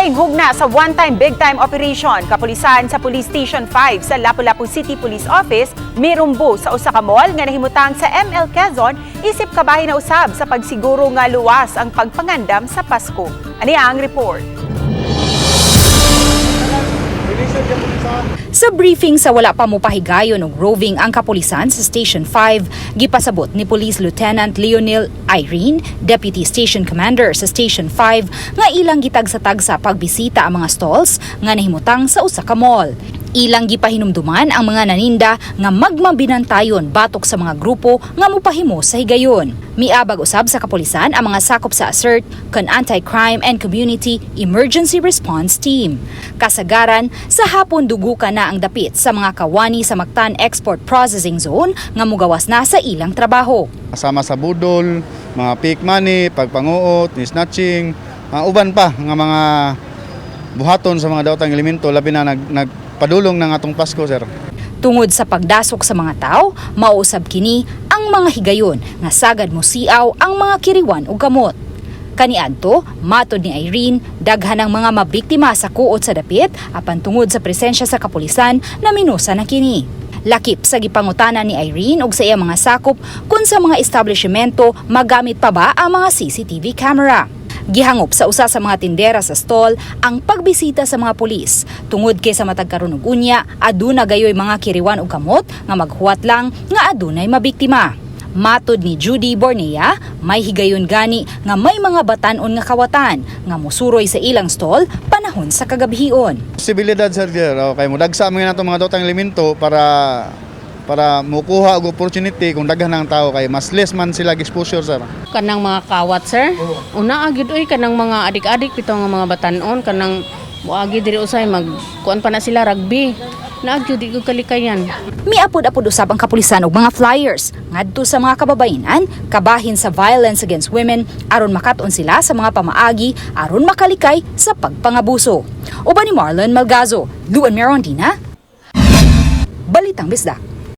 Laing hugna sa one-time big-time operation, kapulisan sa Police Station 5 sa Lapu-Lapu City Police Office mirumbo sa usa ka mall nga nahimutang sa ML Quezon isip kabahin na usab sa pagsiguro nga luwas ang pagpangandam sa Pasko. Ani ang report. Sa briefing sa wala pa mopahigayon og roving ang kapulisan sa Station 5, gipasabot ni Police Lieutenant Leonel Irene, Deputy Station Commander sa Station 5, nga ilang gitagsa-tagsa pagbisita ang mga stalls nga nahimutang sa usa ka mall. Ilang gipahinumduman ang mga naninda nga magmabinantayon batok sa mga grupo nga mopahimo sa higayon. Miabag usab sa kapulisan ang mga sakop sa ASERT kon Anti-Crime and Community Emergency Response Team. Kasagaran, sa hapon duguka na ang dapit sa mga kawani sa Mactan Export Processing Zone nga mugawas na sa ilang trabaho. Kasama sa budol, mga fake money, pagpanguot, snatching, uban pa nga mga buhaton sa mga daotang elemento, labi na nagpadulong ng atong Pasko, sir. Tungod sa pagdasok sa mga tao, mauusab kini ang mga higayon nga sagad mo siaw ang mga kiriwan ug kamot. Kaniadto, matod ni Irene, daghan ang mga mabiktima sa kuot sa dapit apan tungod sa presensya sa kapulisan naminusa na kini. Lakip sa gipangutana ni Irene ug sa iyang mga sakop kung sa mga establishmento magamit pa ba ang mga CCTV camera. Gihangop sa usa sa mga tindera sa stall ang pagbisita sa mga pulis. Tungod kay sa matag karon ug unya, aduna gayoy mga kiriwan og kamot nga maghuwat lang nga adunay mabiktima. Matod ni Judy Bornea, may higayon gani nga may mga batan-on nga kawatan nga musuroy sa ilang stall panahon sa kagabhion. Posibilidad, sir, sir. Okay, mo dagsa mga nato mga daotang elemento para mukuha og opportunity kung daghan ang tao kay mas less man sila exposure, sir. Kanang mga kawat, sir. Una agid oy, kanang mga adik-adik bitaw nga mga batan-on, kanang moagi diri usay mag kuan pa na sila rugby. Naag gyud, di ko kalikayan. Miapod-apod usab ang kapulisan og mga flyers ngadto sa mga kababayenan kabahin sa violence against women aron makat-on sila sa mga pamaagi aron makalikay sa pagpangabuso. Uban ni Marlon Malgazo, Luan Merondina, Balitang Bisdak.